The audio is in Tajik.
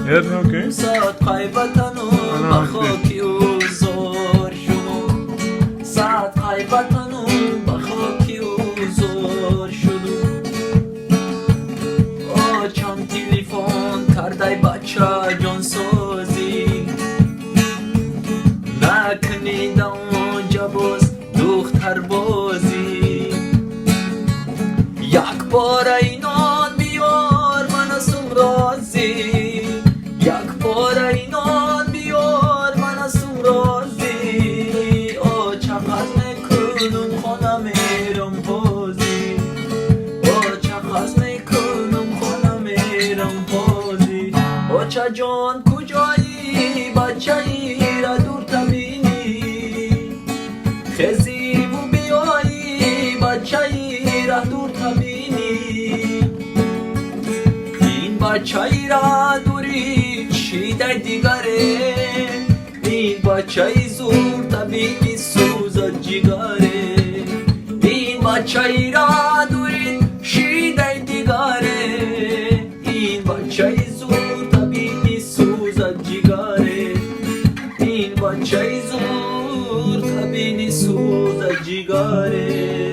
Окей. Садқаи ватану ба хоки ӯ зор шудум, садқаи ватану ба хоки ӯ зор шудум. Очам телефон кардай: «Бача, ҷонсозӣ накунӣ, онҷа боз духтарбозӣ. Як пораи нон биёр, ман астум розӣ, як пораи нон биёр, ман астум розӣ. Оча, қаз мекунум, хона мерам ҳозӣ. Оча, қаз мекунум, хона мерам ҳозӣ. Очаҷон, куҷоӣ? Бачаира дурта бинӣ, хезиву биёӣ, бачаира дурта бинӣ. Ин бачаира дурӣ шидай дигаре, ин бачаи зурта бини сӯзад ҷигаре, ин бачаира дурӣ шидай дигаре, ин бачаи зурта бини сӯзад ҷигаре, ин бачаи зурта бини сӯзад ҷигаре».